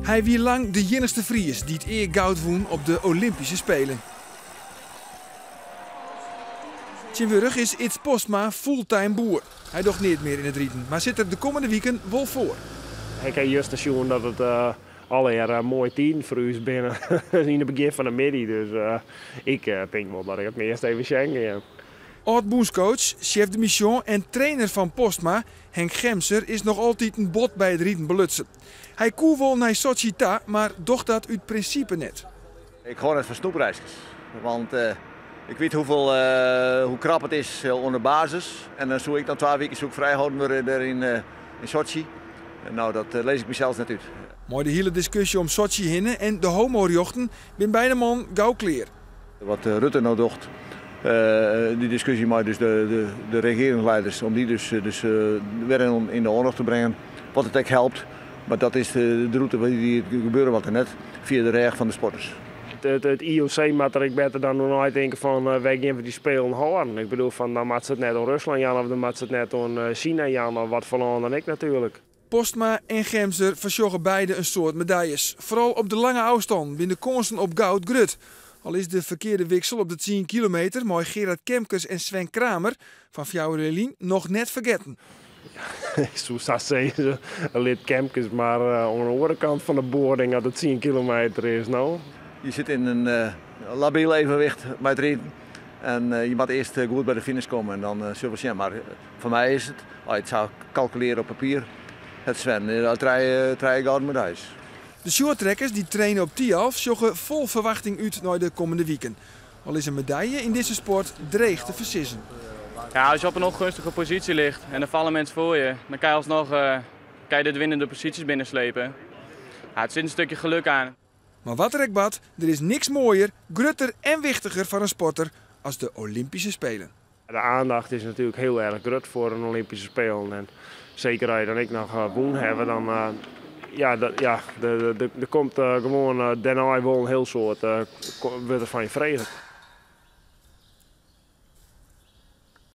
Hy wie lang de iennichste Fries dy't ea goud wûn op de Olympyske Spelen. Tsjintwurdich is Ids Postma fulltime boer. Hy docht neat mear yn it riden, mar sit der de kommende wiken wol foar. Ik ha juster sjoen dat it allegear moaie tiden foar ús binne yn it begjin fan de middei. Dus ik tink wol dat ik it meast even sjen gean. Ald-bûnscoach, chef de mission en trainer fan Postma, Henk Gemser, is noch altiten bot by it riden belutsen. Hy koe wol nei Sotsji ta, mar docht dat út prinsipe net. Ik hâld net fan snoepreiskes, want ik wit hoefolle, hoe krap it is oan de basis. En dan soe ik dan twa wiken soe ik frijholden wurde dêr yn Sotsji. No, dat lis ik mysels net út. Mei de hiele diskusje om Sotsji hinne en de homorjochten binne beide mannen gau klear. Wat Rutte no docht, dy diskusje mei dus de regearingsleiders, om dy dus wer yn de oandacht te bringen, wat it ek helpt. Mar dat is de rûte dy't it gebeure moat en net fia de rêch fan de sporters. It IOC moat der ek better dan oer neitinke fan wêr gean we dy Spelen hâlden. Ik bedoel fan dan moat se it net oan Ruslân jaan of dan moat se it net oan Sina jaan of wat foar lân dan ek natuerlik. Postma en Gemser foarsjogge beide in soad medaljes. Foaral op de lange ôfstannen binne de kânsen op goud grut. Al is de ferkearde wiksel op de tsien kilometer mei Gerard Kemkers en Sven Kramer fan fjouwer jier lyn noch net fergetten. Ik soe sa sizze, lit Kemkers mar oan de oare kant fan de boarding as it tsien kilometer is, no. Je sit yn in labyl evenwicht mei it riden en je moatte earst goed by de finish komme en dan sille we sjen. Mar foar my is it, as je it sa kalkulearje op papier, hat Sven trije gouden medaljes. De shorttrackers dy't traine op Thialf sjogge fol ferwachting út nei de kommende wiken. Al is in medalje yn dizze sport dreech te foarsizzen. Ja, als je op een ongunstige positie ligt en er vallen mensen voor je, dan kan je alsnog kan je de winnende posities binnenslepen. Ja, het zit een stukje geluk aan. Mar wat der ek bart, der is niks moaier, grutter en wichtiger foar in sporter as de Olympyske Spelen. De aandacht is natuerlik hiel erch grut foar in Olympyske Spelen. En seker as je dan ek noch wûn hawwe, dan ja, ja, der komt gewoan dêrnei wol in hiel soad wurdt der fan je frege.